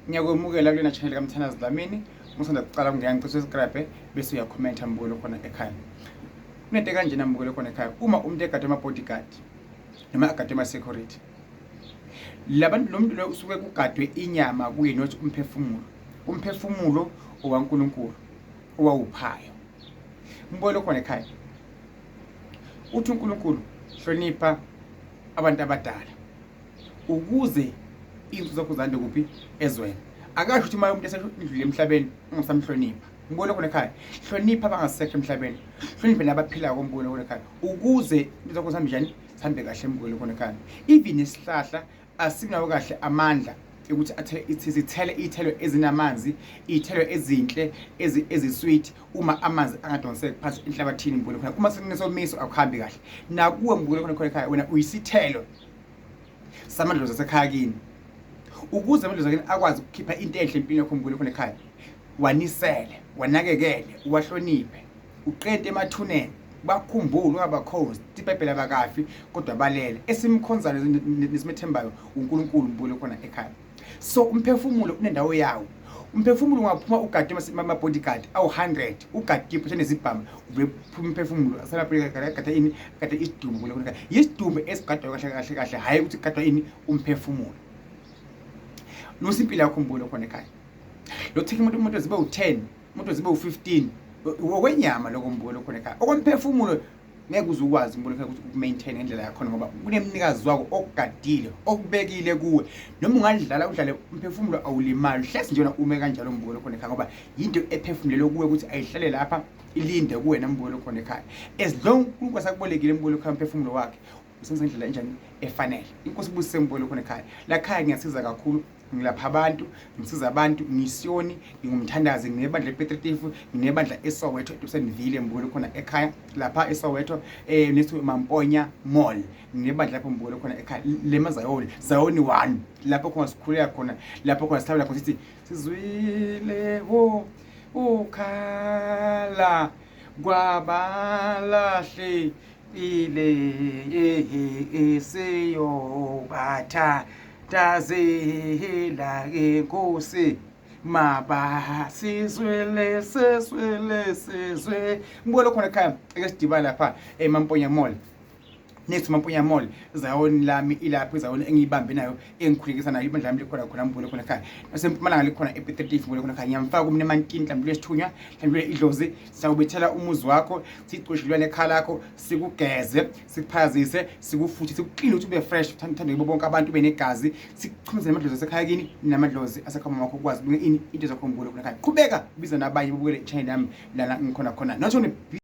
Ngiyakwemukela kulena channel kaMthandazi Dlamini. Usanda kuqala kungena ngicela subscribe bese uyakhomenta mbukelo khona ekhaya. Kunento kanjena mbukelo khona ekhaya. Uma umuntu egade ama bodyguard noma agade ama security. Labantu lo muntu lo usuke kugadwe inyama kuye not umphefumulo. Umphefumulo owaNkulunkulu owawuphayo. Mbukelo khona ekhaya. Uthi uNkulunkulu hlonipha abantu abadala. Ukuze izinto zakho zande kuphi ezweni. Akasho ukuthi uma umuntu esedlule emhlabeni ungasamhlonipha. Ngibona khona ekhaya, hlonipha abangasekho emhlabeni, hloniphe nabaphilayo kombukelo khona ekhaya, ukuze into zakho zihambe njani, zihambe kahle embukelo khona ekhaya. Even isihlahla asinawo kahle amandla ukuthi athele sithele iy'thelo ezinamanzi, iy'thelo ezinhle ezisweet uma amanzi angadonseki phansi enhlabathini mbukelo khona. Uma sekunesomiso akuhambi kahle. Nakuwe mbukelo khona khona ekhaya, wena uyisithelo samadlozi asekhaya kini. Ukuze amadlozi akini akwazi ukukhipha into enhle empilweni yakho mbukelo khona ekhaya, wanisele, wanakekele, uwahloniphe, uqente emathuneni, bakhumbule, ungabakhonzi. IBhayibheli abakafi kodwa balele. Esimkhonzayo nesimethembayo uNkulunkulu mbukelo khona ekhaya. So umphefumulo unendawo yawo. Umphefumulo ungaphuma ugade ama-bodyguard awu-100, ugade iphethe nezibhamu, uvele phuma umphefumulo asalapho ini, gade isidumbu kule khona. Yisidumbu esigadwayo kahle kahle kahle, hhayi ukuthi kugadwa ini umphefumulo. Lusa impilo yakho mbukelo khona ekhaya. Lo take umuntu zibe u-10, umuntu zibe u-15, okwenyama lokho mbukelo khona ekhaya. Okomphefumulo ngeke uze ukwazi mbukelo ekhaya ukuthi uku-maintain ngendlela yakhona, ngoba kunemnikazi wako okugadile, okubekile kuwe. Noma ungadlala udlale umphefumulo awulimali, hlezi nje wena ume kanjalo mbukelo khona ekhaya, ngoba yinto ephefumulelwe kuwe ukuthi ayihlale lapha ilinde kuwena mbukelo khona ekhaya. As long uNkulunkulu asakubolekile mbukelo ekhaya umphefumulo wakhe, usenza ngendlela enjani efanele. Inkosi ibusise mbukelo khona ekhaya. La khaya ngiyasiza kakhulu, ngilapha abantu, ngisiza abantu, ngisiyoni, ngingumthandazi, nginebandla ePetritifu, nginebandla eSoweto, eDusenville mbukelo khona ekhaya. Lapha eSoweto nesu Mamponya Mall, nginebandla lapho mbukelo khona ekhaya lemaZayoni, Zayoni 1, lapho khona sikhuleka khona, lapho khona sihlabela khona sithi sizwile wo ukhala kwabalahle ile esiyobatha tazela inkosi maba sizwele seswele sizwe mbukelo khona ekhaya. Eke sidibane lapha eMamponya Mall, next Mamponya Mall, Zayoni lami ilapho, iZayoni engiyibambe nayo, engikhulekisa nayo, ibandla lami likhona khona mbukelo khona ekhaya. Nasempumalanga likhona eP35 mbukelo khona ekhaya. Ngiyamfaka umuntu emantini, mhlawumbe lesithunywa, mhlawumbe idlozi, siyakubethela umuzi wakho, sicoshe ekhala lakho, sikugeze, sikuphazise, sikufuthe, sikukline ukuthi ube fresh, uthande kubo bonke abantu, ube negazi, sikuchumise namadlozi asekhaya kini namadlozi asekhaya wakho, ukwazi ini into zakho mbukelo khona ekhaya. Qhubeka biza nabanye babukele i-channel yami lana ngikhona khona. Not only